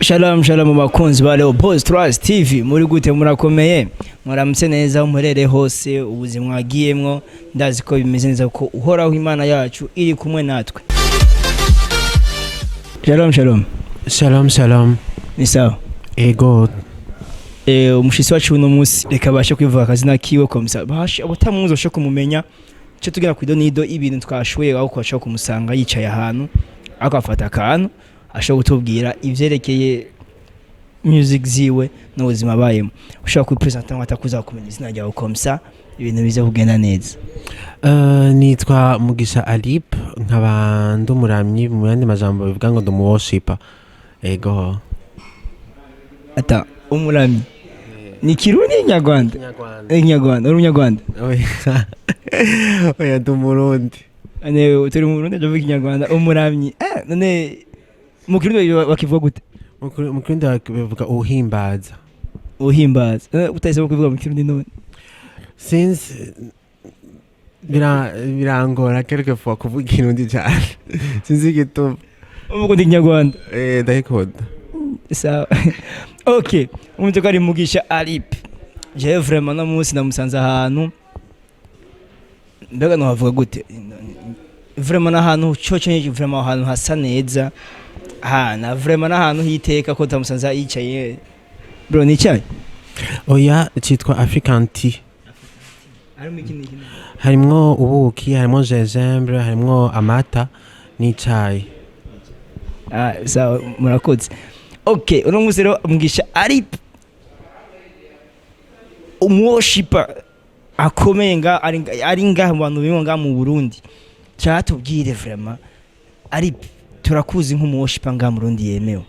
Shalom shalom bakunzi ba Leo Boss Trust TV, muri gute? Murakomeye? Mwaramutse neza aho muherereye hose. Ubuzima mwagiyemwo, ndazi ko bimeze neza, ko Uhoraho Imana yacu iri kumwe natwe. Shalom shalom. Shalom shalom. Ni sawa? Ego. Umushitsi wacu uno munsi, reka abashe kwivuga akazina kiwe, comme ça bashe abatamuzi bashe kumumenya. Cyo tugera ku idonido ibintu twashoboye, aho twashobora kumusanga yicaye ahantu, akafata akantu ashobora kutubwira ivyerekeye music ziwe n'ubuzima abayemo. Ushobora kwipresenta ngo atakuza kumenya izina ryawe, comme ça ibintu bize kugenda neza. Nitwa Mugisha Alip, nkaba ndi umuramyi, mu yandi majambo bivuga ngo ndi umuworshiper. Ego. Ata umuramyi ni Kirundi, Nyarwanda? Inyarwanda? Uri Umunyarwanda? Oya, oya, ndi Umurundi. Ane turi mu Burundi, ndavuga Ikinyarwanda. Umuramyi, none mu Kirundi bakivuga gute? Mu Kirundi bavuga uhimbaza. Uhimbaza. Utahisemo kubivuga mu Kirundi none? Since birangora quelquefois kuvuga Ikirundi cyane, sinzi igituma. Uvuga Ikinyarwanda? Eh, ndayikunda. Sawa, okay. Umutwe ko ari Mugisha Alip. Jewe vraiment no munsi namusanze ahantu, mbega nohavuga gute? Vraiment n'ahantu coco, vraiment ahantu hasa neza ha na vraiment n'ahantu hiteka ko tamusanze yicaye. Bro, ni icyayi? Oya, cyitwa African tea. Harimo iki n'iki? Harimwo ubuki, harimwo gingembre, harimwo amata n'icayi. Ah, sawa, murakoze. Okay, uno munsi rero Mugisha Alip, umuworshiper akomeye nga ari ngaha mu bantu bimwe ngaha mu Burundi. Cyatubwire vraiment, ari turakuzi nk'umuworshiper ngaha mu Burundi yemewe.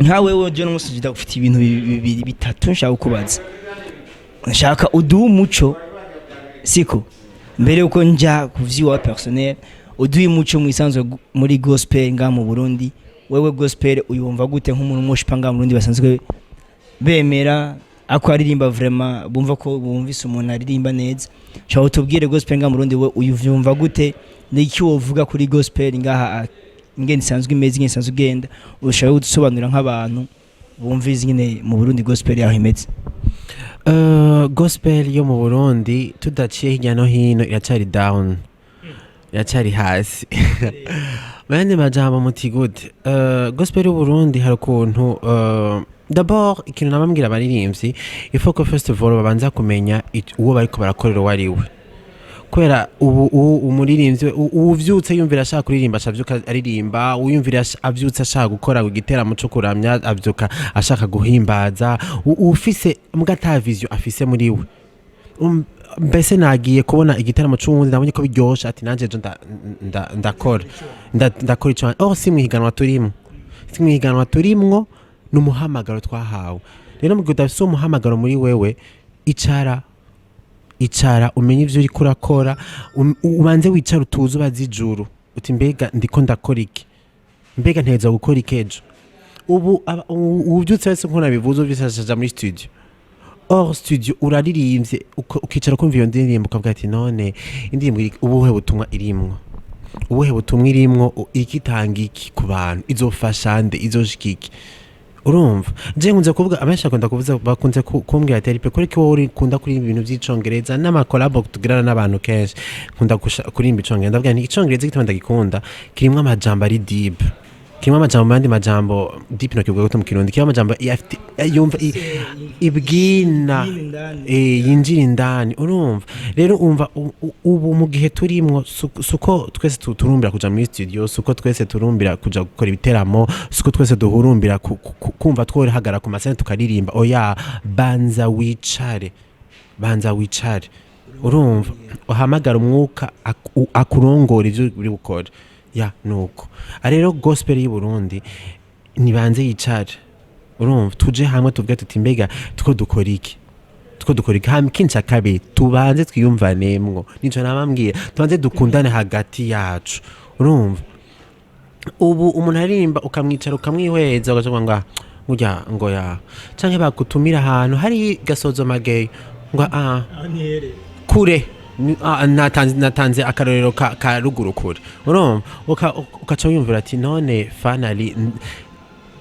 Nka wewe, je no munsi ufite ibintu bibiri bitatu nshaka kukubaza, nshaka uduhe umuco, siko? Mbere yuko nja ku vy'iwawe personnel, uduhe umuco mu isanzwe muri gospel ngaha mu Burundi. Wewe gospel uyumva gute nk'umuntu umuworshiper ngaha mu Burundi basanzwe bemera ako aririmba, vraiment bumva ko bumvise umuntu aririmba neza? Nshaka utubwire, gospel ngaha mu Burundi we uyumva gute? Ni iki wovuga kuri gospel ngaha, ingene isanzwe imeze, ingene isanzwe igenda? Ushaka gusobanurira nk'abantu bumvise ingene mu Burundi gospel yaho imeze? Gospel yo mu Burundi, tudaciye hirya no hino, iracyari down, iracyari hasi. Mu yandi majambo muti gute? Gospel y'u Burundi hari ukuntu, d'abord ikintu nabambwira abaririmbyi, il faut que first of all babanza kumenya uwo bariko barakorera uwo ari we, kubera ubu umuririmbyi uvyutse yumvira ashaka kuririmba acavyuka aririmba, uyumvira avyutse ashaka gukora igiteramo co kuramya avyuka ashaka guhimbaza, ufise mbwa ata vision afise muri we. Mbese nagiye kubona igiteramo c'uwundi, nabonye ko biryoshe, ati nanje ejo ndakora ico. Oh, si mwihiganwa turimwo, si mwihiganwa turimwo, ni umuhamagaro twahawe. Rero mu gihe udafise uwo muhamagaro muri wewe, icara, icara umenye ivyo uriko urakora, ubanze wicare utuze, ubaze ijuru uti: "Mbega ndiko ndakora iki? Mbega nteza gukora iki ejo?" Ubu ubyutse wese, nko nabivuze, ubyutse aja muri studio. Hors studio uraririmbye, ukicara kumva iyo ndirimbo, ukavuga ati: "None indirimbo ubuhe butumwa irimwo? Ubuhe butumwa irimwo? Ikitanga iki ku bantu? Izofasha nde? Izoshika iki?" Urumva, je nkunze kuvuga, abenshi bakunda kuvuza, bakunze kumbwira ati: "Aripe, kuri ko wowe ukunda kuririmba ibintu vy'Icongereza n'amakolabo tugirana n'abantu kenshi, nkunda kuririmba Icongereza." Ndavuga nti Icongereza igituma ndagikunda, kirimwo amajambo ari deep, kirimo amajambo, mu yandi majambo deep no kivuga gute mu Kirundi? Kirimo amajambo yumva ibwina, yinjira indani. Urumva rero, umva, ubu mu gihe turimwo, suko twese turumbira kuja muri studio, suko twese turumbira kuja gukora ibiteramo, suko twese duhurumbira kumva twohagara ku masene tukaririmba. Oya, banza wicare, banza wicare, urumva, uhamagara umwuka akurongora ivyo uri gukora. Ya nuko rero gospel y'u Burundi nibanze yicare, urumva, tuje hamwe tuvuge tuti: "Mbega tuko dukora iki? Tuko dukora iki?" Hama ikindi ca kabiri, tubanze twiyumvanemwo, nico nabambwira, tubanze dukundane hagati yacu. Urumva, ubu umuntu aririmba ukamwicara ukamwihweza, ugaca uvuga ngo: "Ah, ngurya ngo ya", canke bagutumira ahantu hari gasozo mageyo ngo: "Ah, kure." Natanze akarorero ka ruguru kure. Urumva, ukaca wiyumvira ati: "None finally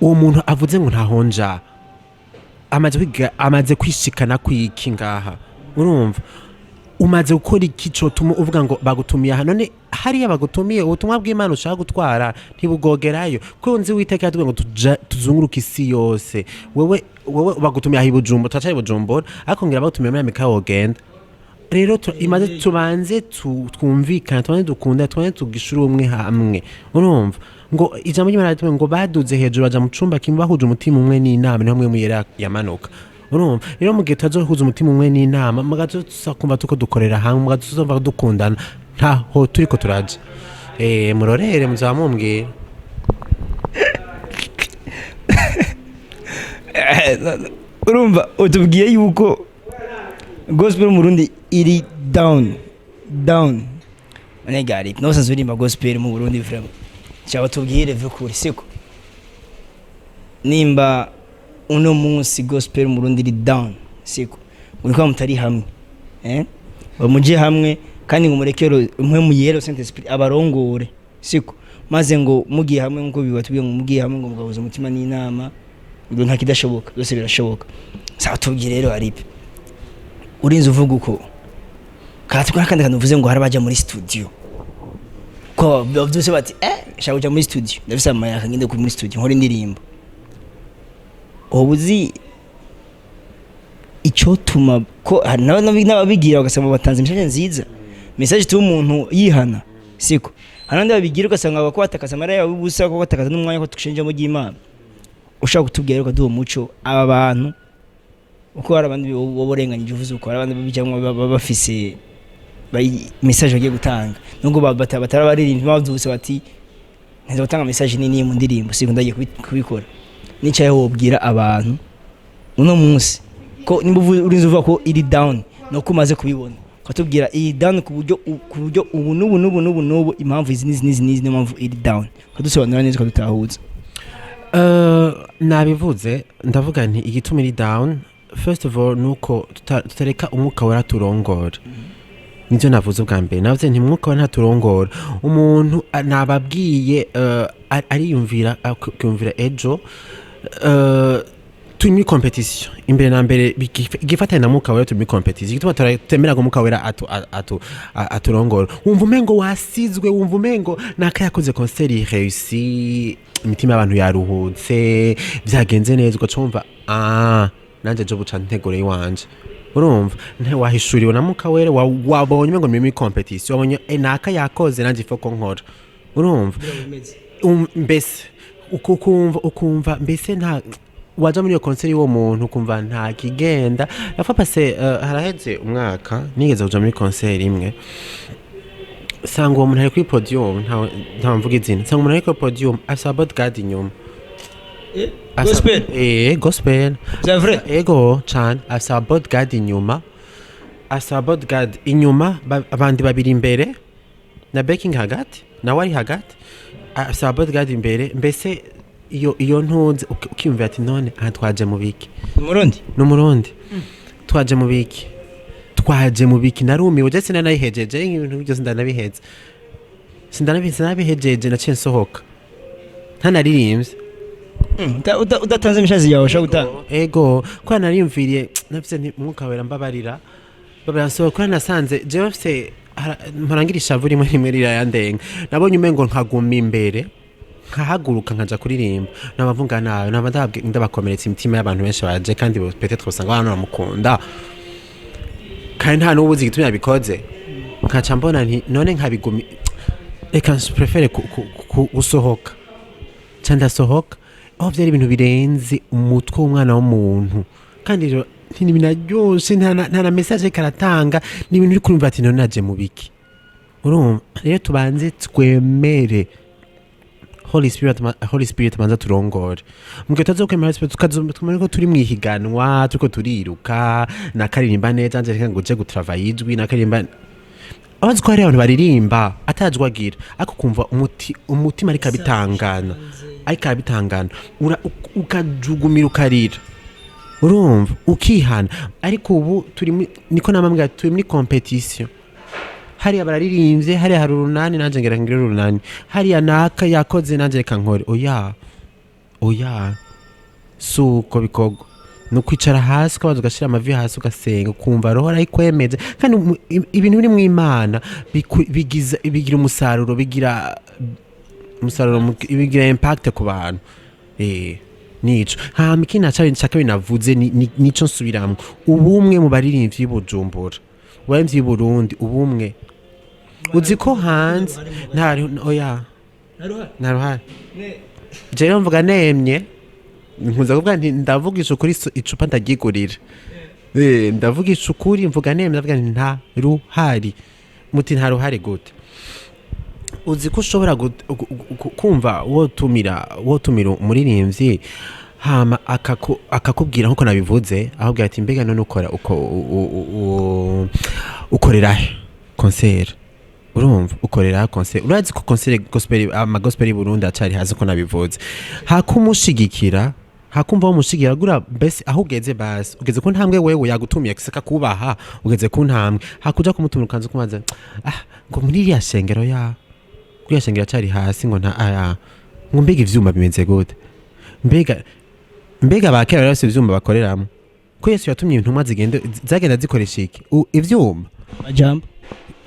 Uwo muntu avuze ngo ntahonja amaze kwiga, amaze kwishikana kwiki ngaha? Urumva, umaze gukora iki cotuma uvuga ngo bagutumiye aha? None hariya bagutumiye, ubutumwa bw'Imana ushaka gutwara ntibugogerayo? Ko nzi Uwiteka yatubwiye ngo tuzunguruke isi yose. Wewe bagutumiye aha i Bujumbura, turacari i Bujumbura, ariko ngira bagutumiye muri Amerika wogenda. Rero imaze tubanze twumvikane, tubanze dukunda, tubanze tugishura ubumwe hamwe. Urumva ngo ijambo ry'Imana riratubwira ngo baduze hejuru, baja mu cumba kimwe, bahuje umutima umwe n'inama, niho Mpwemu Yera yamanuka. Urumva rero, mu gihe tutazohuza umutima umwe n'inama, mugazo tuzakumva tuko dukorera hamwe, mugazo tuzumva dukundana, ntaho turiko turaja. Murorere, muzaba mumbwira. Urumva utubwiye yuko gospel mu Burundi iri down down. None gari no sanzwe uririmba gospel mu Burundi, vraiment cyaba tubwire vyukuri, siko? Nimba uno munsi gospel mu Burundi iri down, siko? Muri ko mutari hamwe, ngo muje hamwe, kandi ngo murekero Mpwemu Yera, Saint Esprit, abarongore, siko? Maze ngo mugiye hamwe, nkuko bibatubwiye ngo mugiye hamwe, ngo mugahuza umutima n'inama, ngo nta kidashoboka, byose birashoboka. Sawa, tubwire rero, Aripe, urinze uvuga uko karatubwira kandi kantu uvuze ngo hari abaja muri studio, ko bavyuse bati: "Shaka kuja muri studio, ndafise amayaka, ngende muri studio nkora indirimbo." Ubu uzi icotuma ko hari n'ababigira ugasanga batanze message nziza, message ituma umuntu yihana, siko? Hari n'abandi babigira ugasanga bako batakaza amara yabo ubusa, ko batakaza n'umwanya ko tushenjemo ry'Imana. Ushaka kutubwira rero, ukaduha umuco, aba bantu, uko hari abandi woba urenganyije uvuze uko, hari abandi babijyamo baba bafise message bagiye gutanga, nubwo batari abaririmbyi, bavyutse bati: "Ntiza gutanga message nini mu ndirimbo, siko ndagiye kubikora." Nicaye wobwira abantu uno munsi ko nimba urinze uvuga ko iri down, nuko umaze kubibona, ukatubwira iri down ku buryo ubu n'ubu n'ubu n'ubu n'ubu, impamvu izi n'izi n'izi n'izi, niyo mpamvu iri down, ukadusobanurira neza, ukadutahuza. Nabivuze, ndavuga nti igituma iri down, first of all, nuko tutareka Umwuka Wera turongora. Nivyo navuze ubwa mbere, navuze nti Umwuka Wera ntaturongora. Umuntu nababwiye, ariyumvira, akiyumvira ejo. Turi muri competition imbere na mbere, igifatanye na Mwuka Wera. Turi muri competition, igituma tutemera ngo Mwuka Wera aturongora. Wumva umengo wasizwe, wumva umengo naka yakoze concert réussi, imitima y'abantu yaruhutse, vyagenze neza, ugaca wumva: "Ah, nanje ejo buca ntegura iwanje." Urumva ntiwahishuriwe na Mwuka Wera. Wabonye umengo ni muri competition, wabonye naka yakoze, nanje ifo ko nkora. Urumva, mbese ukumva mbese nta waja muri iyo concert y'uwo muntu, ukumva nta kigenda yapfa pase. Haraheze umwaka nigeze kuja muri concert imwe, sanga uwo muntu ari kuri podium, nta mvuga izina, sanga umuntu ari kuri podium afise bodyguard inyuma. Gospel? Gospel. C'est vrai? Ego cane, afise bodyguard inyuma, afise bodyguard inyuma, abandi babiri imbere na backing hagati, nawe ari hagati, afise bodyguard imbere. Mbese iyo ntunze ukiyumvira ati: "None aha twaje mu biki?" Umurundi? Ni Umurundi. Twaje mu biki? Twaje mu biki? Narumiwe je, sinanayihejeje. Ibintu byose ndanabiheza, sindanabihejeje, naciye nsohoka ntanaririmbye. Udatanze message yawe ushaka gutanga? Ego, ko nariyumviriye, nafise nti: "Mwuka Wera, mbabarira, mbabarira." Nsohoka kubera nasanze jewe mfise mpora ngira ishavu rimwe rimwe rirayandenga. Nabonye umengo nkaguma imbere, nkahaguruka nkaja kuririmba, nabavuga nabi, naba ndabakomeretsa imitima y'abantu benshi baje, kandi peut-être usanga abantu bamukunda, kandi nta n'ubuzi igitumye yabikoze. Nkaca mbona nti: "None nkabigumi, reka préfère gusohoka." Ca ndasohoka. Aho vyari ibintu birenze umutwe w'umwana w'umuntu, kandi rero ntibinaryoshe, nta na message ariko aratanga. Ni ibintu uri kurumva ati: "None naje mu biki?" Urumva rero, tubanze twemere Holy Spirit, Holy Spirit abanza turongore. Mu gihe tutazokwemera Holy Spirit, tukamenya ko turi mwihiganwa, turiko turiruka, nakaririmba neza nje, reka ngo uje gutravailler ijwi, nakaririmba. Abazi ko hari abantu baririmba atajwi agira, ariko ukumva umutima ariko abitangana, ariko arabitangana, ukajugumira, ukarira, urumva ukihana. Ariko ubu turi niko namambwira, turi muri competition. Hariya bararirimbye, hariya hari urunani, nanje ngira ngire urunani, hariya naka yakoze, nanje reka nkore. Oya. Oya, si uko bikorwa. Ni ukwicara hasi, ukabanza ugashyira amavi hasi, ugasenga, ukumva roho arayikwemeje. Kandi ibintu biri mu Imana bigira umusaruro, bigira impact ku bantu. Nico. Hama ikindi naca kabiri navuze nico nsubiramwo: ubumwe mu baririmbyi b'i Bujumbura, mu baririmbyi b'i Burundi, ubumwe. Uzi ko hanze nta, oya, nta ruhare. Jewe mvuga nemye, nkunze kuvuga nti ndavugisha ukuri, icupa ndaryigurira. Ndavugisha ukuri, mvuga nemye, ndavuga nti nta ruhari. Muti nta ruhari gute? Uzi ko ushobora kumva wotumira umuririmbyi, hama akakubwira nkuko nabivuze, ahubwo ati: "Mbega none ukora uko ukorera he concert?" Urumva, ukorera concert, urazi ko concert gospel, ama gospel y'u Burundi acari hasi, ko nabivuze, hakumushigikira, hakumva bamushigikira gura. Mbese aho ugeze, basi ugeze ku ntambwe, wewe yagutumiye kisaka kubaha, ugeze ku ntambwe, hakuja kumutumira ukanza kumaza: "Ah, ngo muri iriya shengero, ya kuriya shengero acari hasi, ngo nta aya, ngo mbega ivyuma bimeze gute?" Mbega abakera bari bafise ivyuma bakoreramo? Ko Yesu yatumye intumwa zigende, zagenda zikoresha iki? Ivyuma? Majambo.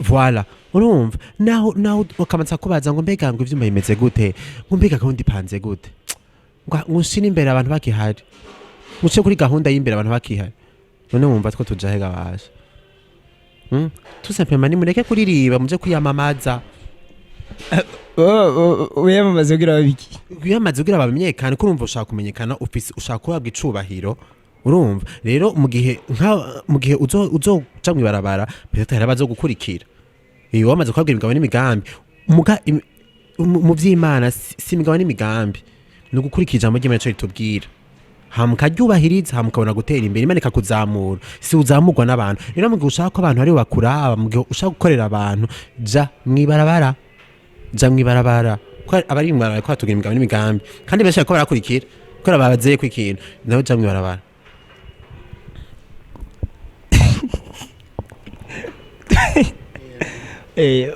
Voilà, urumva, naho ukamanza kubaza ngo mbega ngo ivyuma bimeze gute, ngo mbega gahunda ipanze gute, ngo nshire imbere abantu bakihari, muce kuri gahunda y'imbere abantu bakihari. None wumva two tujahe gabasha? Tout simplement nimureke kuririmba, muje kwiyamamaza. Wiyamamaza kugira babiki? Kwiyamamaza kugira bamenyekane, ko urumva ushaka kumenyekana, ufise ushaka guhabwa icubahiro. Urumva rero, mu gihe uzoca mw'ibarabara, peut-être hari abazogukurikira iyo wamaze kubabwira imigabo n'imigambi. Muga mu vy'Imana si imigabo n'imigambi, ni ugukurikira ijambo ry'Imana ico ritubwira, hama ukaryubahiriza, hama ukabona gutera imbere, Imana ikakuzamura, si uzamurwa n'abantu. Rero mu gihe ushaka ko abantu aribo bakuraba, mu gihe ushaka gukorera abantu, ja mw'ibarabara, ja mw'ibarabara, ko abari mw'ibarabara ko batubwira imigabo n'imigambi, kandi benshi bariko barakurikira kubera babazeye ko ikintu nawe. Ja mw'ibarabara.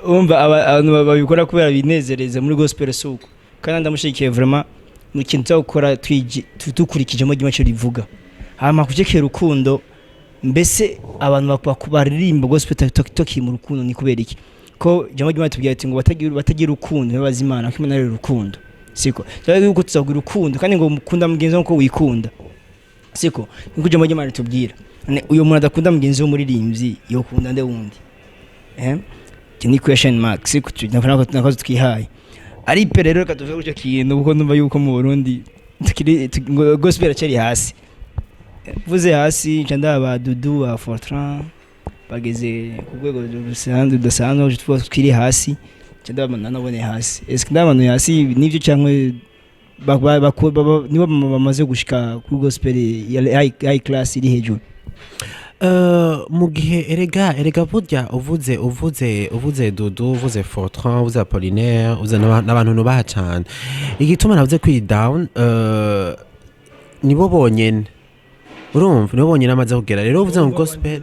Urumva abantu babikora kubera binezereza muri gospel suko, kandi ndamushigikiye vraiment mu kintu cyo gukora dukurikije mu gihe rivuga. Hama kucekera urukundo, mbese abantu baririmba gospel tokiri mu rukundo ni kubera iki? Ko jambo ry'Imana tubwira ati ngo batagira urukundo ntibazi Imana, ko Imana ari urukundo, siko? Cyangwa yuko tuzagira urukundo, kandi ngo mukunda mugenzi wawe uko wikunda, siko? Niko jambo ry'Imana ritubwira. None uyo muntu adakunda mugenzi w'umuririmbyi yokunda nde wundi? Iki ni question mark, siko? Nako twihaye ari pe. Rero reka tuve kuri icyo kintu, kuko numva yuko mu Burundi tukiri ngo gospel acari hasi. Vuze hasi, nca ndaba Dudu ba Fortran bageze ku rwego rusanzwe rudasanzwe, tuvuga tukiri hasi, nca ndaba nanabone hasi. Est-ce que ndabamanuye hasi nivyo, cyangwa nibo bamaze gushika kuri gospel ya high class iri hejuru? Mu gihe erega burya uvuze Dudu, uvuze Fortran, uvuze Apollinaire, uvuze n'abantu nubaha cane. Igituma navuze kuri down, nibo bonyene, urumva, nibo bonyene amaze kugera. Rero uvuze ngo gospel,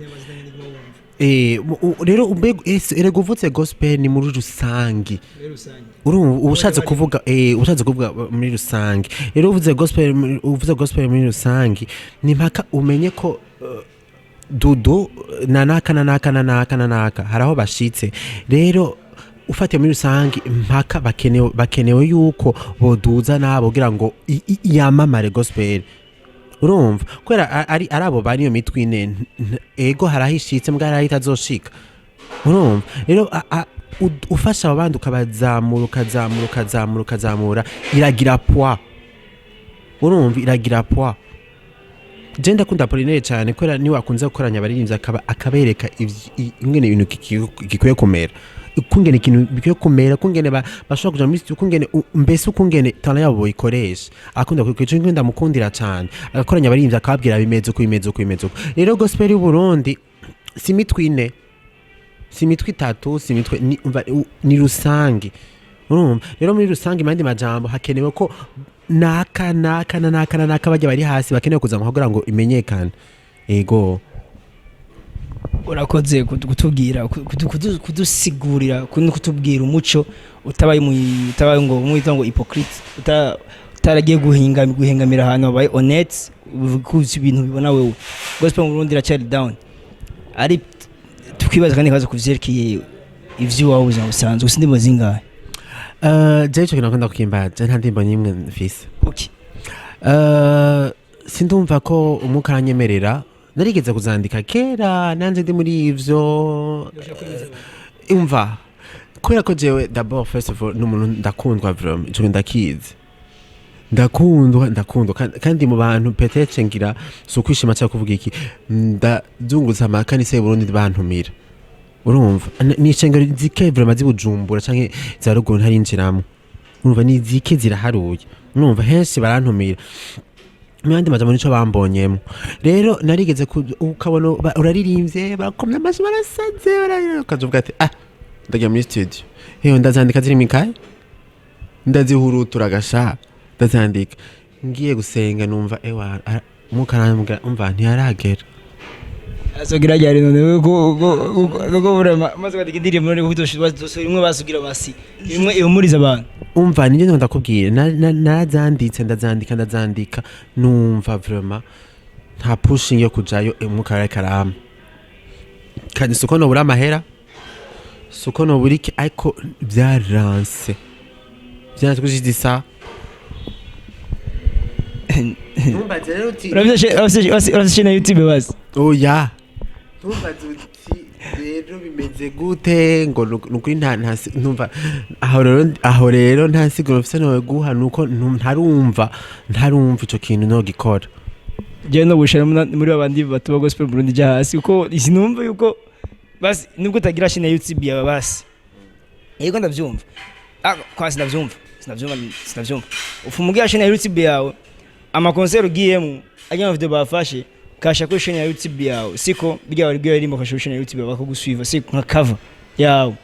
rero mbega erega uvuze gospel ni muri rusangi, urumva uba ushatse kuvuga, uba ushatse kuvuga muri rusange. Rero uvuze gospel muri rusange, ni mpaka umenye ko Dudu na naka na naka na naka na naka hari aho bashitse. Rero ufatiye muri rusange, mpaka bakenewe yuko boduza nabo kugira ngo yamamare gospel. Urumva, kubera ari abo bari iyo mitwe ine, ego hari aho ishitse, mbwa hari aho itazoshika. Urumva rero, ufasha abo bandi, ukabazamura, ukazamura, ukazamura, ukazamura, iragira poids. Urumva, iragira poids. Je ndakunda Apollinaire cyane, kubera niwe akunze gukoranya abaririmbyi, akabereka ingene ibintu gikwiye kumera, ukungene ikintu bikwiye kumera, ukungene bashobora kuja muri studio, ukungene mbese ukungene talent yabo boyikoresha. Akunda kubikora ico, ndamukundira cyane. Agakoranya abaririmbyi, akababwira bimeze uko, bimeze uko, bimeze uko. Rero gospel y'u Burundi si imitwe ine, si imitwe itatu, si imitwe, ni, umva, ni rusange. Urumva rero, muri rusange, mu yandi majambo, hakenewe ko naka, naka na naka na naka bajya bari hasi bakenewe kuzamuka kugira ngo imenyekane. Ego. Urakoze kutubwira, kudusigurira, kutubwira umuco utabaye ngo mwita ngo hypocrite. Utaragiye guhinga guhengamira ahantu habaye honnête, uvuga ibintu bibona wewe, gospel mu Burundi iracyari down. Ari tukwibaza kandi kabazo kuvyerekeye ivy'iwawe, ubuzima busanzwe, gusa indirimbo zingahe? Jewe ico kintu nakunda kukimbaza, nta ndirimbo n'imwe mfise. Okay. Sindumva ko umwuka aranyemerera. Narigeze kuzandika kera nanje ndi muri ivyo. Umva, kubera ko jewe d'abord, first of all, n'umuntu ndakundwa vraiment, ico ndakizi, ndakundwa, ndakundwa. Kandi mu bantu peut-être ngira si ukwishima cyangwa kuvuga iki, ndazungurutse amakanisa y'u Burundi bantumira, urumva. Ni ishengero zike vraiment z'i Bujumbura canke za ruguru ntarinjiramwo, urumva, ni zike ziraharuye, urumva, henshi barantumira. Mu yandi majambo, nico bambonyemo. Rero narigeze ukabona uraririmbye, barakomye amashyi, barasaze, ukaza uvuga ati: "Ah, ndajya muri studio." Hewe, ndazandika, ziri mw'ikaye, ndazihurutura gasha, ndazandika, ngiye gusenga numva ewa umwuka arambwira: "Umva, ntiyaragera." Azogira ryari none? Ko vraiment maze kwandika indirimbo, none kuko imwe basugira basi imwe ihumuriza abantu. Umva, nibyo ndakubwira. Narazanditse, ndazandika, ndazandika, numva vraiment nta pushing yo kujayo. Umwuka ariko arampa, kandi siko nobura amahera, siko nobura iki, ariko byaranse, byaranse kujidisa. Ntumbaze rero uti Urafise na YouTube basi? Oya, ntumbaze uti rero bimeze gute, ngo nukuri nta ntumva aho rero, aho rero nta siguro mfise nowe guha, nuko ntarumva ico kintu nogikora. Jewe no gushira muri babandi batuba gospel mu Burundi ijya hasi, kuko sinumva yuko basi nubwo utagira chaîne ya YouTube yawe basi. Yego, ndavyumva. Ah, kwa sinavyumva, sinavyumva, sinavyumva. Ufumugira chaîne ya YouTube yawe, ama concert ugiyemo, ajya video bafashe kasha kuri chaîne ya YouTube yawe, siko bijya bari bwo kasha kuri chaîne ya YouTube yawe, bakagusuiva, siko nka cover yawe.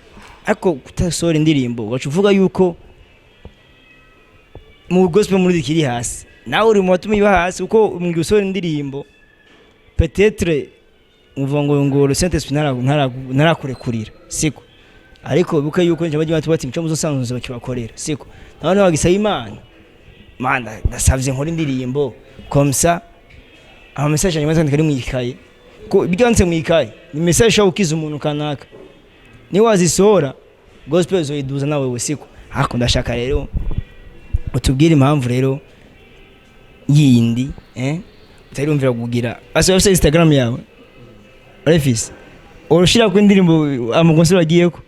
Ariko kutasohora indirimbo, ugaca uvuga yuko mu gospel muri kiri hasi, nawe uri mu batuma iba hasi, kuko mu gihe usohora indirimbo, peut-être uvuga ngo le Saint Esprit ntarakurekurira, siko? Ariko wibuke yuko nje bajya bati mico muzosanzwe bakibakorera, siko? Nawe wagisaba Imana: "Mana, ndasavye nkora indirimbo comme ça." Ama message yanjye maze ari mu ikaye, ko byanditse mu ikaye ni message ishobora gukiza umuntu kanaka. Niba wazisohora, gospel izoyiduza nawe we, siko? Ariko ndashaka rero utubwire impamvu rero yindi utariyumvira kugira. Ase ufise Instagram yawe, urafise, urushira ku indirimbo, ama concert bagiyeko,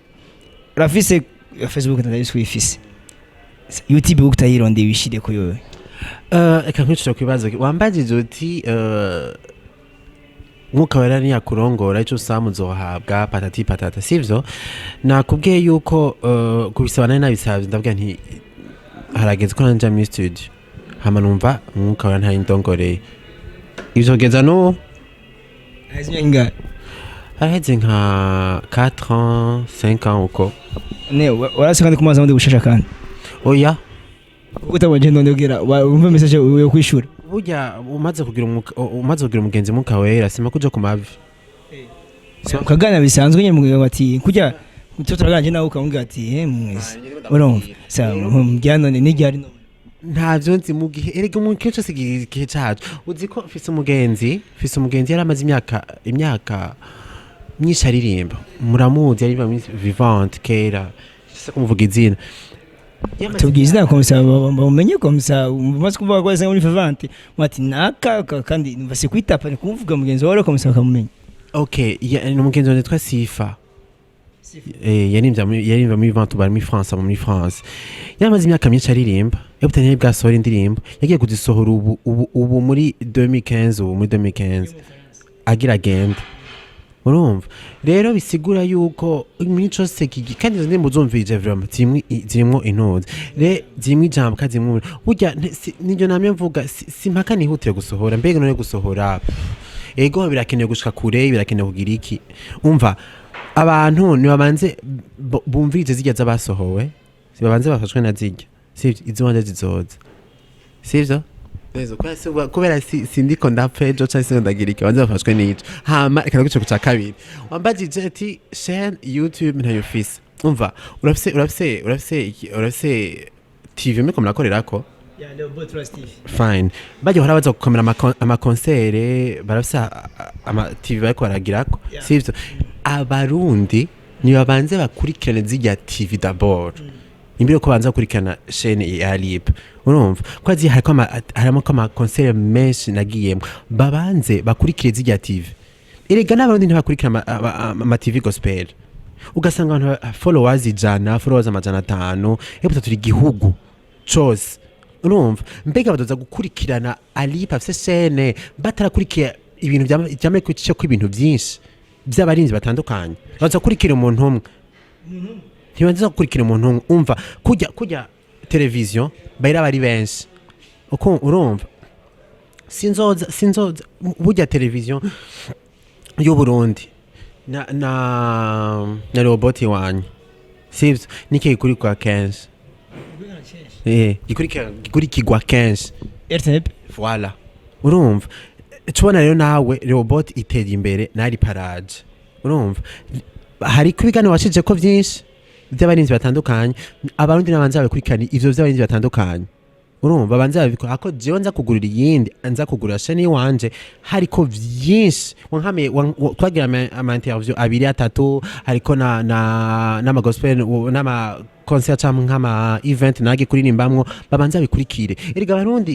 urafise Facebook, ndabizi ko uyifise, YouTube utayirondeye wishire ko yowe. Reka nkwicira ku bibazo wambajije uti Mwuka Wera niyakurongora, ico usaba uzohabwa, patati patata, sivyo? Nakubwiye yuko kubisaba nari nabisabye, ndavuga nti harageze ko nanja muri studio, hama numva Umwuka Wera ntayindongoreye. Ivyo kugeza n'ubu. Haheze imyaka ingahe? Haraheze nka 4 ans, 5 ans uko. Ne warase kandi ku mazi amundi gushasha kandi? Oya. Kuko utabonye none ubwira wumva message yo kwishura. Burya umaze kugira umugenzi Mwuka Wera, sima kuja ku mavi. Ukaganira bisanzwe nyine, mubwira ati kujya tuba turaganira nawe, ukamubwira ati: Mwese urumva sa mbwira none n'iryari none?" Ntavyo nzi mu gihe. Erega umuntu kenshi asigira igihe cacu. Uzi ko mfise umugenzi yari amaze imyaka myinshi aririmba, muramuzi, yaririmba muri Vivante kera, sise kumuvuga izina. Tubwiye izina comme ça bamumenye, comme ça umaze kuvuga ko yasa muri Vivante, mwati naka kandi numva si kwitapa, ni kumuvuga mugenzi wawe comme ça bakamumenya. Okay, ni umugenzi wanje yitwa Sifa. Yaririmba muri Vivante, ubu ari muri France. Yaramaze imyaka myinshi aririmba, yabuta ntiyari bwasohora indirimbo, yagiye kuzisohora ubu muri 2015, ubu muri 2015 agira agenda. Urumva rero, bisigura yuko muri cose kandi izo ndirimbo uzumvirije vraiment zirimwo intuzi zirimwo ijambo kandi zirimwo burya niryo namye mvuga, si mpaka nihutire gusohora. Mbega none gusohora, ego birakenewe gushika kure, birakenewe kugira iki. Umva, abantu nibabanze bumvirize zirya z'abasohowe, babanze bafashwe na zirya, sivyo? Izo wanje zizoza, sivyo? Ezo kubera sindiko ndapfa ejo canke sindiko ndagira iki, banze bafashwe n'ico. Hama reka ndaguce ku ca kabiri wambajije ati chaîne YouTube ntayo ufise. Umva, urafise TV muriko murakorerako? Fine, bajya bahora baza gukomera ama concert, barafise ama TV bariko baragirako. Sivyo? Abarundi nibabanze bakurikirane zirya TV d'abord imbere yuko banza gukurikirana chaîne ya Alip. Urumva ko azi hariko harimo ko ama concert menshi nagiyemo, babanze bakurikire zirya TV. Erega n'Abarundi ntibakurikira ama TV gospel, ugasanga abantu followers 100, followers 500, epfo turi igihugu cose. Urumva, mbega badoza gukurikirana Alip afise chaîne batarakurikiye ibintu vyama ko ibintu vyinshi vy'abarinzi batandukanye? Baza gukurikira umuntu umwe? Ntibaza gukurikira umuntu umwe. Umva, kujya televiziyo bayira bari benshi uko, urumva, sinzoza burya televiziyo y'u Burundi na robot wanyu, sivyo? Niki gikurikirwa kenshi? Gikurikirwa kenshi? RTNB. Voilà, urumva, tubona rero nawe robot itera imbere nari paraje. Urumva, hariko ibiganiro washije ko vyinshi vy'abarinzi batandukanye. Abarundi n'abanza babikurikirana ivyo vy'abarinzi batandukanye. Urumva, babanza babikora ako jewe nza kugurira iyindi, nza kugurira chaîne iwanje, hariko vyinshi wankamiye twagira ama interview abiri, atatu, hariko na n'ama gospel n'ama concert cyangwa nk'ama event nage kuririmbamwo. Babanza bikurikire. Erega Abarundi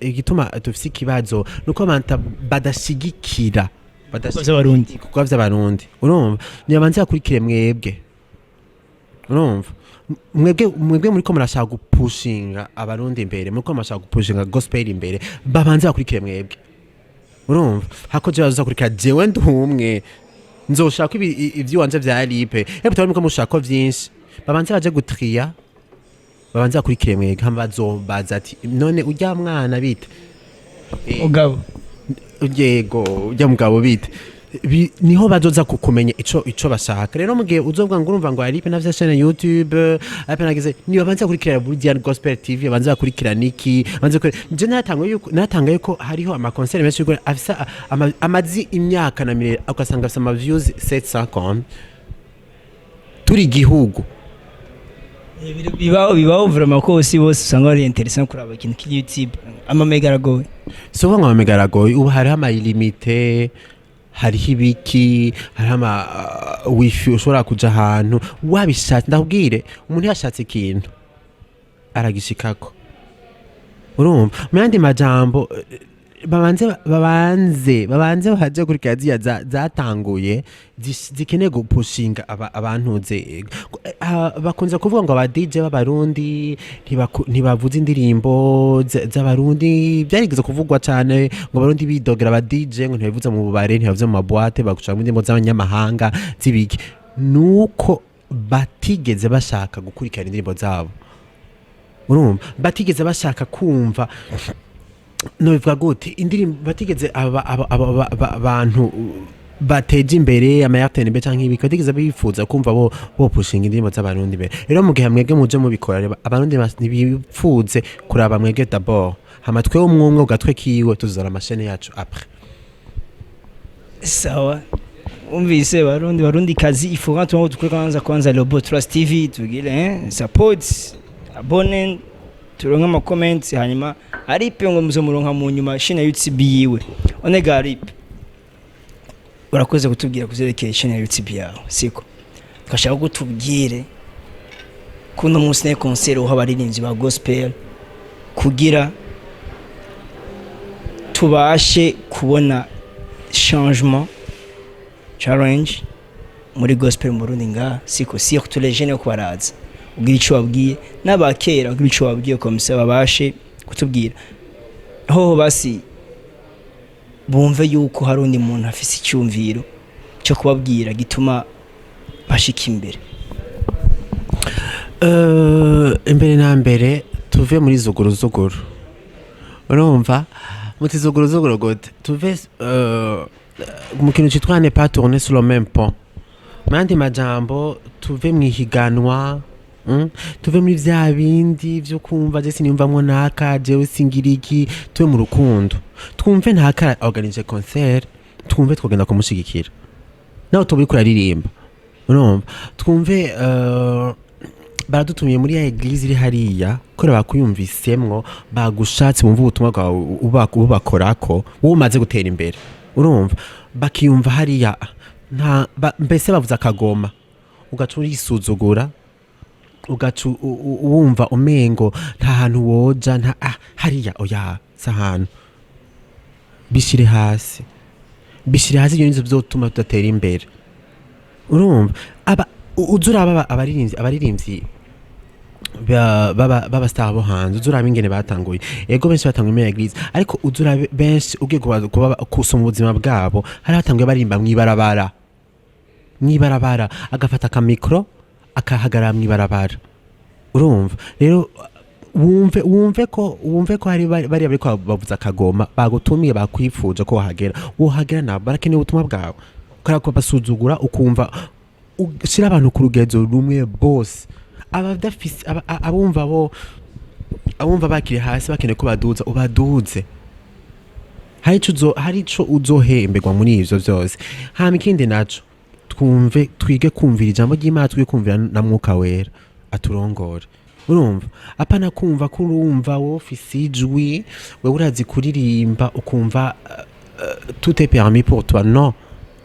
igituma dufise ikibazo nuko abantu badashigikira Vy'Abarundi. Ibikorwa vy'Abarundi. Urumva, nibabanze bakurikire mwebwe. Urumva, mwebwe muriko murashaka gupushinga Abarundi imbere, muriko murashaka gupushinga gospel imbere, babanze bakurikire mwebwe. Urumva, hako je bazoza kurikira jewe ndumwe, nzoshaka ivy'iwanje vya lipe epfo muriko mushaka ko vyinshi. Babanze baje gutriya, babanze bakurikire mwebwe, hama bazombaza ati: "None urya mwana bite?" Mugabo. Yego, ujya mugabo bite? Niho bazoza kukumenya ico bashaka. Rero mugihe uzovuga ngo urumva ngo Alipe navyo chaîne YouTube, Alipe nagize, niba banza kurikira Burya Gospel TV, banza bakurikira niki, banza kurikira je natanga yuko hariho ama concert menshi yuko afisa amazi imyaka na mire, ugasanga afisa ama views 750, turi igihugu. Bibaho vraiment ko si bose usanga bari intéressant kuraba ikintu kiri YouTube, ama mega aragoye. Si uvuga ngo ama mega aragoye, ubu hariho ama illimité, hariho ibiki, hariho ama wifi, ushobora kuja ahantu wabishatse. Ndakubwire, umuntu yashatse ikintu aragishikako. Urumva, mu yandi majambo, babanze baje kurikira ziriya zatanguye zikeneye gupushinga abantuze. Bakunze kuvuga ngo aba DJ b'Abarundi ntibavuza indirimbo z'Abarundi. Byarigeze kuvugwa cyane ngo Abarundi bidogera aba DJ ngo ntibavuza mu bubare, ntibavuza mu ma boîte, bagushaka indirimbo z'abanyamahanga z'ibiki. Nuko batigeze bashaka gukurikirana indirimbo zabo. Urumva, batigeze bashaka kumva, nobivuga gute, indirimbo batigeze abantu bateje imbere ama RTNB canke ibiki, batigeze bifuza kumva bo pushinga indirimbo z'Abarundi imbere. Rero mu gihe mwebwe muje mubikora rero, Abarundi ntibipfuze kuraba mwebwe d'abord, hama twewe umwe umwe ku gatwe kiwe tuzora ama chaîne yacu après. Sawa, umvise Barundi, Barundi kazi, il faut quand tukure kwanza Lobo Trust TV, tugire support, abone, turonke ama comments, hanyuma Aripe ngo muzomuronka mu nyuma chaîne ya YouTube yiwe. Onega Aripe, urakoze kutubwira kuzerekeye chaîne ya YouTube yawe, siko? Twashaka ko tubwire kuno munsi ne concert uha abaririmbyi ba gospel kugira tubashe kubona changement, challenge muri gospel mu Burundi ngaha, siko? Surtout les jeunes ko baraza, ugira ico babwiye, n'abakera ugira ico babwiye, comme ça babashe kutubwira hoho basi bumve yuko hari undi muntu afise icyumviro cyo kubabwira gituma bashika imbere. Imbere na mbere tuve muri zuguru zuguru. Urumva, muti zuguru zuguru gute? Tuve mu kintu citwa ne pas tourner sur le même pont. Mu yandi majambo, tuve mu ihiganwa, Tuve muri vya bindi vyo kumva je siniyumvamwo naka, jewe singira iki. Tuve mu rukundo, twumve ntaka organise concert, twumve twogenda kumushigikira nawe tuba uriko uraririmba. Urumva, twumve Baradutumiye muri ya église iri hariya kubera bakuyumvisemwo, bagushatse, bumva ubutumwa bwawe ubakorako, wowe umaze gutera imbere. Urumva bakiyumva hariya nta mbese bavuze akagoma, ugaca urisuzugura, ugaca wumva umengo nta hantu woja, nta hariya, oya, si ahantu. Bishire hasi, bishire hasi. Ibyo nivyo bizotuma tudatera imbere. Urumva aba uza uraba abaririmbyi baba star bo hanze, uza uraba ingene batanguye. Ego, benshi batanguye muri église, ariko uza urabe benshi ugiye kusoma ubuzima bwabo, hari batanguye baririmba mw'ibarabara, mw'ibarabara, agafata akamikro akahagarara mw'ibarabara. Urumva rero wumve ko hari bariya bariko bavuza akagoma, bagutumiye, bakwifuje ko wahagera, wohagera nabo barakeneye ubutumwa bwawe. Kubera ko basuzugura, ukumva ushira abantu ku rugezo rumwe bose. Abadafise abumva bo abumva bakiri hasi, bakeneye ko baduza, ubaduze. Hari ico uzohemberwa muri ivyo vyose. Hama ikindi naco, twumve, twige kumvira ijambo ry'Imana, twige kumvira na Mwuka Wera aturongore. Urumva, apana kumva ko urumva wowe ufise ijwi, wewe urazi kuririmba, ukumva tout est permis pour toi. Non,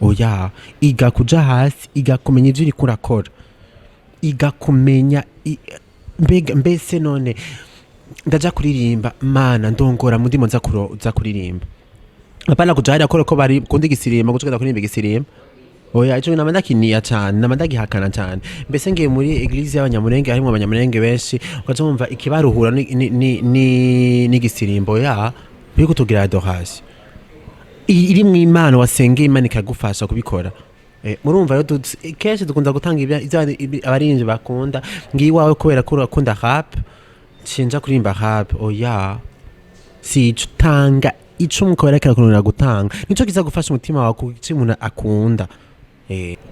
oya, iga kuja hasi, iga kumenya ivyo uriko urakora, iga kumenya mbega mbese none ndaja kuririmba, Mana ndongora mu ndimo nza kuririmba. Apana kuja hariya kore ko bari kundi igisirimba, guca ugenda kuririmba igisirimba. Oya, ico nama ndakiniya cane, nama ndagihakana cane. Mbese ngiye muri église y'Abanyamurenge, harimwo Abanyamurenge benshi, ugaca wumva ikibaruhura ni n'igisirimbo. Ya biriko tugira adoration iri mu Imana, wasengeye Imana ikagufasha kubikora. Murumva rero kenshi dukunda gutanga ivyo abaririmbyi bakunda. Ngiye iwawe kubera ko urakunda rap, cinja kuririmba rap. Oya, si ico. Tanga ico Umwuka Wera kirakunanira gutanga, nico kiza gufasha umutima wawe ku ico umuntu akunda.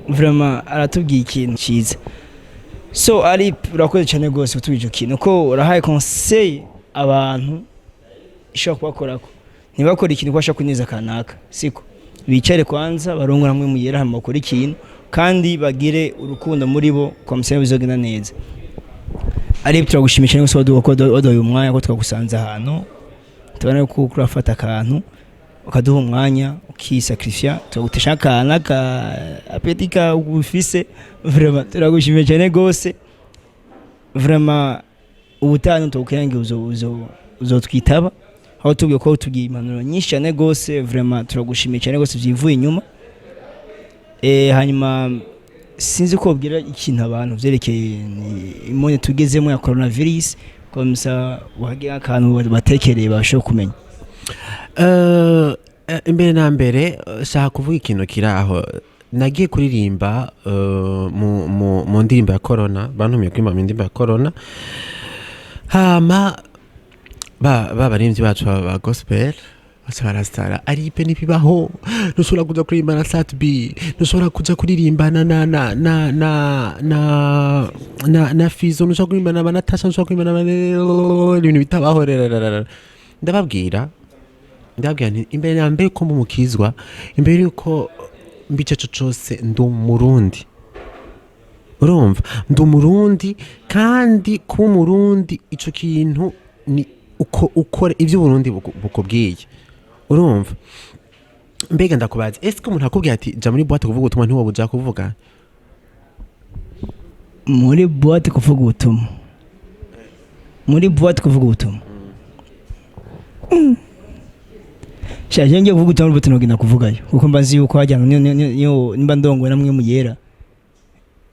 Vraiment aratubwiye ikintu cyiza. So ari urakoze cyane rwose kutubwira icyo kintu, ko urahaye conseil abantu ishobora kubakorako ntibakore ikintu ko bashaka kuneza kanaka. Siko bicare kwanza, barongora hamwe muyera, hama bakore ikintu kandi bagire urukundo muri bo, kwa musaya bizogenda neza. Ari turagushimira cyane rwose waduha ko waduhaye umwanya, ko twagusanze ahantu, tubona ko urafata akantu ukaduha umwanya, ukisacrifier, turagutesha akana ka appétit ka ufise. Vraiment turagushimiye cyane rwose. Vraiment ubutaha tugukeneye uzo uzo uzotwitaba, aho tubwiye ko tubwiye impanuro nyinshi cyane rwose. Vraiment turagushimiye cyane rwose byivuye inyuma. Hanyuma sinzi ko wabwira ikintu abantu vyerekeye imone tugezemo ya coronavirus, comme ça wagira akantu batekereye bashobora kumenya. Imbere na mbere, shaka kuvuga ikintu kiri aho. Nagiye kuririmba mu ndirimbo ya corona, bantumiye kuririmba mu ndirimbo ya corona. Hama ba baririmbyi bacu ba gospel baca barasara: "Aripe, ntibibaho, ntushobora kuja kuririmba na Sat-B, ntushobora kuja kuririmbana na Fizo, ntushobora kuririmba na ba Natasha, ntushobora kuririmba na ibintu bitabaho." Rerarara. Ndababwira nti imbere na mbere ko mumukizwa, imbere yuko mbice co cose, ndi Umurundi. Urumva, ndi Umurundi, kandi kuba Umurundi ico kintu ni uko ukora ivyo Uburundi bukubwiye. Urumva, mbega ndakubaza, ese ko umuntu akubwiye ati "Ja muri boîte kuvuga ubutumwa", ntiwoba uja kuvuga? Muri boîte kuvuga ubutumwa, muri boîte kuvuga ubutumwa. Sha, je ngiye kuvuga ubutumwa muri boîte, nogenda kuvugayo kuko mba nzi yuko hajya niyo nimba ndongowe namwe mu yera,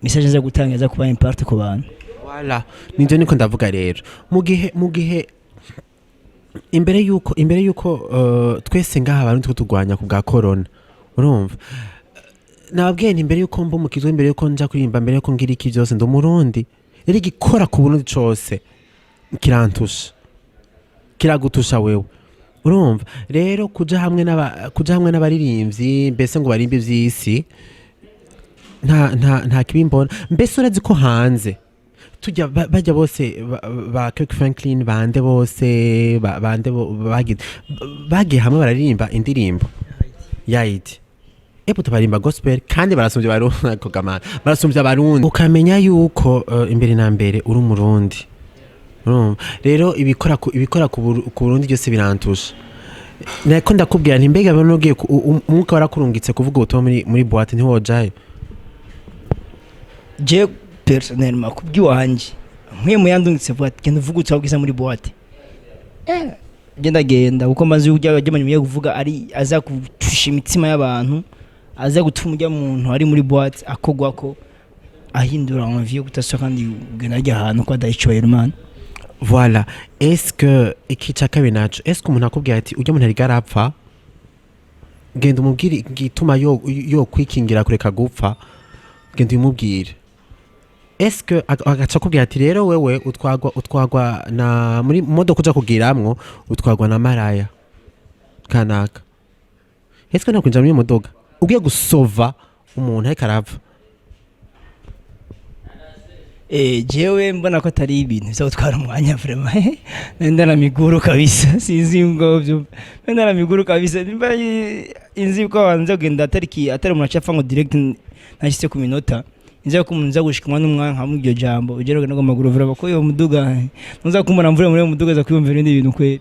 message nza gutanga iza kuba impact ku bantu. Voilà, nivyo niko ndavuga. Rero mu gihe imbere yuko twese ngaha abantu two turwanya ku bwa corona, urumva nababwiye nti imbere yuko mba umukizwa, imbere yuko nja kuririmba, imbere yuko ngira iki byose, ndi Umurundi. Rero igikora ku Burundi cose kirantusha, kiragutusha wewe. Urumva rero kuja hamwe n'abaririmbyi mbese ngo barimbe ivy'isi, nta kibi mbona. Mbese urazi ko hanze tujya bajya bose ba Kirk Franklin, bande bose bande bagiye hamwe bararirimba indirimbo yayiti. Epo tubarimba gospel kandi barasumbya Abarundi kogamana, barasumbya Abarundi. Ukamenya yuko imbere na mbere uri Umurundi. Urumva rero ibikora ku Burundi byose birantusha. Nako ndakubwira nti mbega bano ugiye umwuka warakurungitse kuvuga ubutumwa muri boîte, ntiwojayo? Je personnellement, kubw'iwanje, nkwiye muyandungitse vuga ati genda uvuge ubutumwa bwiza muri boîte, genda genda, kuko maze ujya ujya kuvuga ari aza gutusha imitima y'abantu, aza gutuma ujya muntu ari muri boîte akogwako, ahindura envie yo kutasubira kandi kugenda ajya ahantu ko adahicyubahiro Imana. Voilà. Est-ce que iki ca kabiri naco, est-ce que umuntu akubwira ati ujya muntu ariko arapfa, genda umubwire igituma yo kwikingira kureka gupfa, genda umubwire, est-ce que agaca akubwira ati rero wewe utwagwa na muri modoka uja kugiramwo, utwagwa na maraya kanaka, est-ce que ntakwinjira muri iyo modoka ugiye gusova umuntu ariko arapfa? Jewe mbona ko atari ibintu biza gutwara umwanya vraiment. Nenda na miguru kabisa, sinzi ngo byo nenda na miguru kabisa. Nimba inzi ko banza kugenda atari ki atari umuntu acapfa ngo direct nashitse ku minota, inzi ko umuntu nza gushikwa n'umwanya nka mu iryo jambo ugera no maguru vraiment, ko iyo muduga ntuza kumbona mvure muri iyo muduga za kwiyumvira ibindi bintu kweri.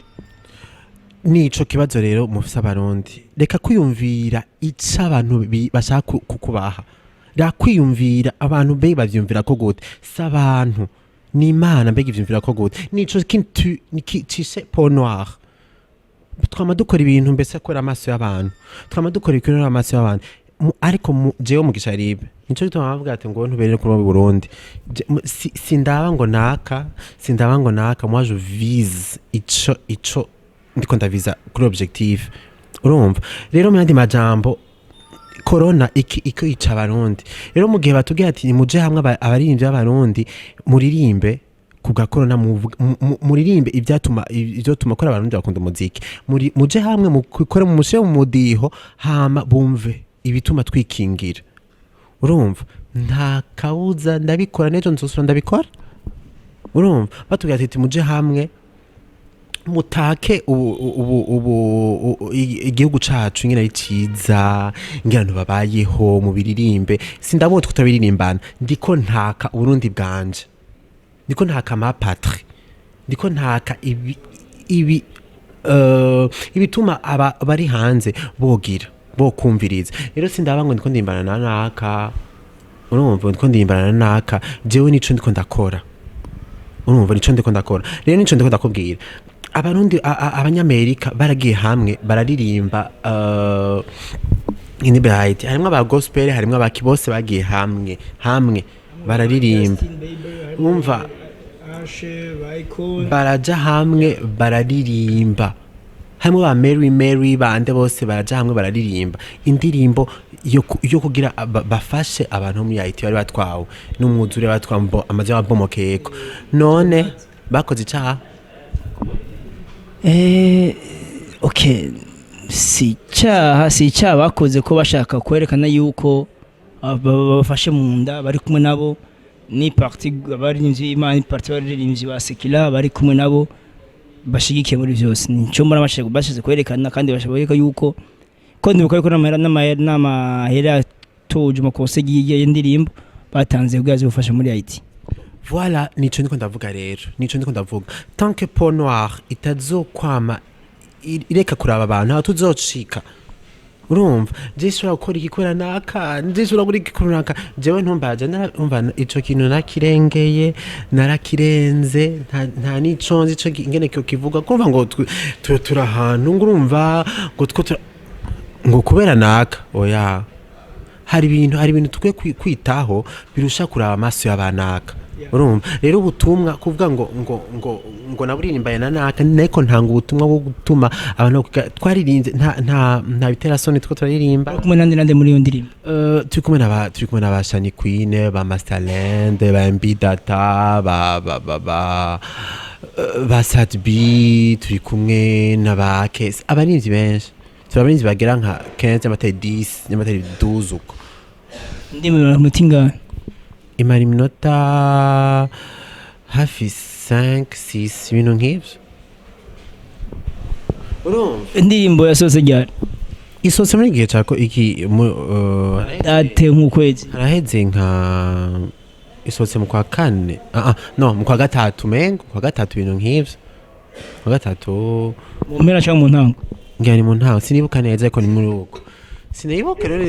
Nico kibazo rero mufise Abarundi. Reka kwiyumvira ico abantu bashaka kukubaha. Reka kwiyumvira abantu mbe bavyumvira ko gute. Si abantu, ni Imana. Mbega ivyumvira ko gute? Nico kintu cishe peau noire. Twama dukora ibintu mbese kubera amaso y'abantu, twama dukora ibintu kubera amaso y'abantu. Ariko jewe Mugisha Ribe, nico gituma bavuga ati ngo ntubere kuri Burundi. Sindaba ngo naka, sindaba ngo naka. Moi je vise ico ndiko ndaviza kuri objectif. Urumva rero, mu yandi majambo, corona iki iko ica Abarundi. Rero mu gihe batubwira ati nimuje hamwe abaririmbyi b'Abarundi muririmbe ku bwa corona, muririmbe ivyatuma ivyotuma kora Abarundi bakunda umuziki, muje hamwe mukore mumushyire mu mudiho, hama bumve ibituma twikingira. Urumva nta kabuza ndabikora, n'ejo nzosubira ndabikora. Urumva batubwira ati muje hamwe mutake ubu igihugu cacu ingene ari ciza, ingene abantu babayeho, mubiririmbe. Sindabona tutabiririmbana. Ndiko ntaka Uburundi bwanje, ndiko ntaka ma patrie, ndiko ntaka ibi ibituma aba bari hanze bogira bokumviriza. Rero sindaba ngo ndiko ndimbana na naka. Urumva ndiko ndimbana na naka, jewe nico ndiko ndakora. Urumva nico ndiko ndakora. Rero nico ndiko ndakubwira, Abarundi, Abanyamerika baragiye hamwe bararirimba indirimbo ya Haiti, harimwo aba gospel, harimwo abaki, bose bagiye hamwe bararirimba. Umva, baraja hamwe bararirimba, harimo ba Mary Mary bande, bose baraja hamwe bararirimba indirimbo yo kugira bafashe abantu bo muri Haiti bari batwawe n'umwuzure, batwawe amazu yabomokeyeko. None bakoze icaha? Okay, si icyaha bakoze, ko bashaka kwerekana yuko babafashe mu nda, bari kumwe nabo. Ni partie abaririmbyi Imana, ni partie abaririmbyi ba secular bari kumwe nabo, bashigikiye muri byose. Nico mbona bashatse kwerekana, kandi bashaka kwereka yuko ko ndibuka yuko n'amahera yatoje mu kose y'indirimbo batanze kugira aze gufasha muri Haiti. Voilà, nico ndiko ndavuga. Rero nico ndiko ndavuga, tant que peau noire itazokwama ireka kuraba abantu, aho tuzocika. Urumva je shobora gukora iki kubera naka, je shobora gukora iki kubera naka. Jewe ntumbaje, umva ico kintu nakirengeye, narakirenze. Nta nico nzi ico ingene kio kivuga kumva ngo turi ahantu ngo urumva ngo ngo kubera naka. Oya, hari ibintu tukwiye kwitaho birusha kuraba amaso y'abanaka. Urumva rero ubutumwa kuvuga ngo naburirimbaye na naka, niko ntanga ubutumwa bwo gutuma abantu twaririnze nta bitera soni two turaririmba. Bari kumwe nande muri iyo ndirimbo? Turi kumwe n'aba Shani Queen, ba Masterland, ba MB Data, ba Sat-B, turi kumwe na ba Kesi, abarinzi benshi. Turi abarinzi bagera nka 15 cyangwa 10 cyangwa 12 uko. Indirimbo muti ingana? Imara iminota hafi 5 6, ibintu nk'ivyo. Urumva Indirimbo yasohotse ryari? Isohotse muri igihe cako iki mu Date nk'ukwezi. Haraheze nka, isohotse mu kwa kane, no mu kwa gatatu, mengo kwa gatatu, ibintu nk'ivyo, kwa gatatu. Mu mpera cyangwa mu ntango? Ngira ni mu ntango, sinibuka neza, ariko ni muri uko, sinibuka rero,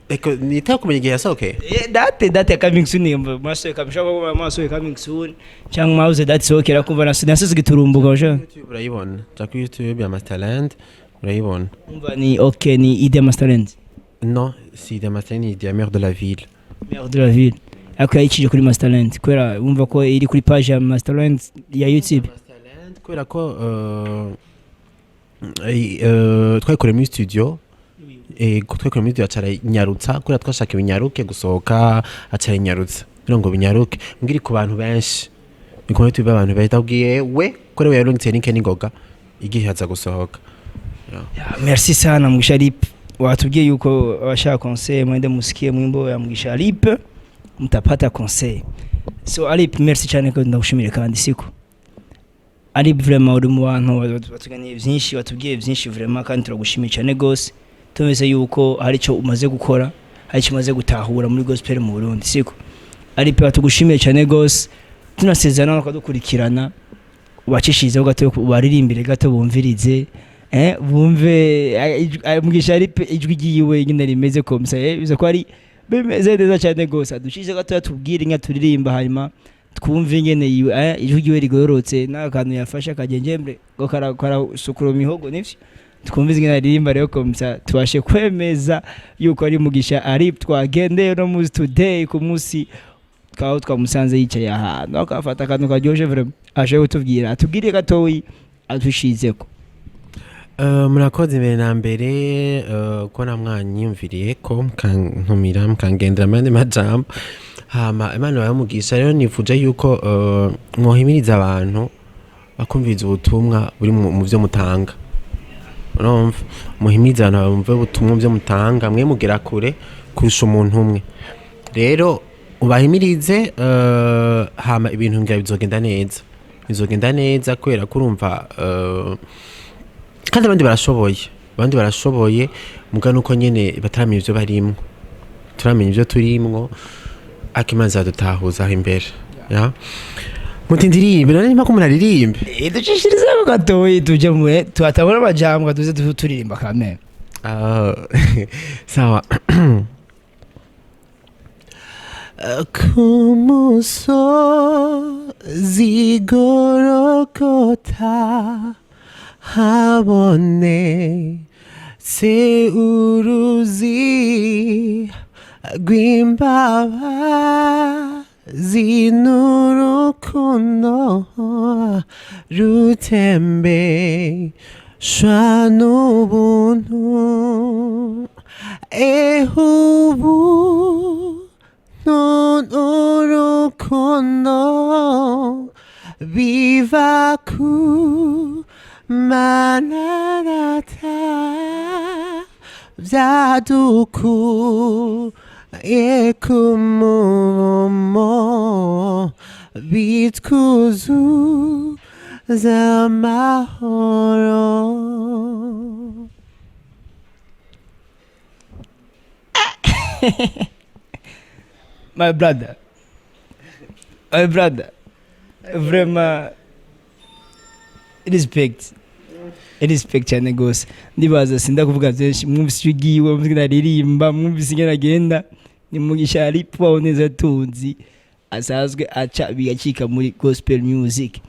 eko nitaho kumenya igihe yasohokeye. Date ya coming soon, mwasohoye kabisha, mwasohoye coming soon cyangwa mwabuze date isohokera, kumva nasize giturumbuka basha. YouTube urayibona, ja kuri YouTube ya Masterland urayibona. Umva, ni okay, ni Idea Masterland? Non, si Idea Masterland, ni Idea Maire de la ville. Maire de la ville, ariko yayicije kuri Masterland kubera wumva ko iri kuri page ya Masterland ya YouTube. Masterland kubera ko twayikoreye muri studio, twayikoreye muri studio, acara inyarutsa kubera twashaka ibinyaruke gusohoka, acara inyarutsa kugira ngo binyaruke mbwiri ku bantu benshi, ni kumwe tubiba abantu benshi, ndabwiye we ko rero yarungitse link n'ingoga igihe haza gusohoka. Ya, merci sana Mugisha Rip. Watubwiye yuko abashaka conseil mwende musikie mwimbo ya Mugisha Rip, mtapata conseil. So Alip, merci cyane ko ndagushimire kandi siko Alip, vraiment uri mu bantu batuganiye byinshi, watubwiye byinshi vraiment, kandi turagushimiye cyane gose. Tumeze yuko hari icyo umaze gukora, hari icyo umaze gutahura muri gospel mu Burundi, siko Alip? Batugushimiye cyane gose, tunasezerana no kudukurikirana, ubacishirizeho gato, ubaririmbire gato, bumvirize, bumve Mugisha Rip ijwi ryiwe nyine rimeze comme ça, biza ko ari bimeze neza cyane gose. Adushije gato, tubwire inka turirimba, hanyuma twumve ingene yiwe, ijwi ryiwe rigororotse n'akantu yafashe akagengembre ngo karasukura mihogo, nivyo twumve ingene aririmba rero, comme ça tubashe kwemeza yuko ari Mugisha ari twagendeye no muzi today ku munsi twaho twamusanze yicaye ahantu akafata akantu karyoshe vraiment, ashoboye kutubwira, atubwire gatoyi atushizeko. Murakoze mbere na mbere ko namwanyiyumviriye ko mukantumira, mukangendera mu yandi majambo. Hama Imana bayamugisha. Rero nifuje yuko mwohimiriza abantu bakumviriza ubutumwa buri mu vyo mutanga. Urumva, muhimiriza abantu bumve ubutumwa mu vyo mutanga, mwe mugera kure kurusha umuntu umwe. Rero ubahimirize, hama ibintu ngira bizogenda neza, bizogenda neza, kubera ko urumva, kandi abandi barashoboye, abandi barashoboye, muga nuko nyene bataramenya ivyo barimwo, turamenya ivyo turimwo, ariko Imana izadutahuza aho imbere ya muti ndirimbe. None nimba ko umuntu aririmbe? Ducishirizeho gatoyi, tuje mu tuhatabona amajambo, tuze turirimba kameme. Ah, sawa. Ku musozi Gorogota habonetse uruzi rw'imbabazi n'urukundo rutembeshwa n'ubuntu. Ehubu n'urukundo biva ku Mana Data byadukuye ku muvumo, bitwuzuza amahoro. My brother, my brother, vraiment respect, respect cyane gose. Ndibaza sinda kuvuga byinshi, mwumvise icyo ugiye, mwumvise ingene aririmba, mwumvise ingene agenda. Ni Mugisha Ripo neza tunzi asanzwe aca bigacika muri gospel music.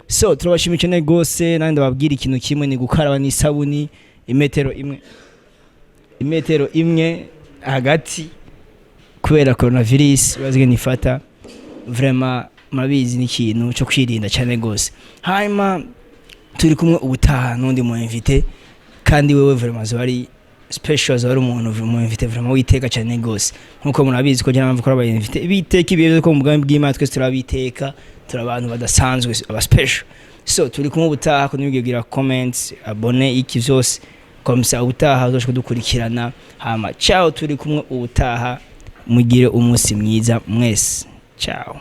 So turabashimiye cyane gose. Nanjye ndababwira ikintu kimwe, ni gukaraba n'isabuni, imetero imwe, imetero imwe hagati, kubera coronavirus bazi nifata. Vraiment murabizi, ni ikintu cyo kwirinda cyane gose. Hanyuma turi kumwe ubutaha n'undi mu invité, kandi wewe vraiment zoba ari special, zoba ari umuntu mu invité vraiment witeka cyane gose, nkuko murabizi ko njye ko aba invité biteka ibihe ko mu bwami bw'Imana twese turabiteka, turi abantu badasanzwe, aba special. So turi kumwe ubutaha, ko ntibigire comments, abonner, iki vyose, comme ça ubutaha uzoshobora kudukurikirana. Hama ciao, turi kumwe ubutaha, mugire umunsi mwiza mwese, ciao.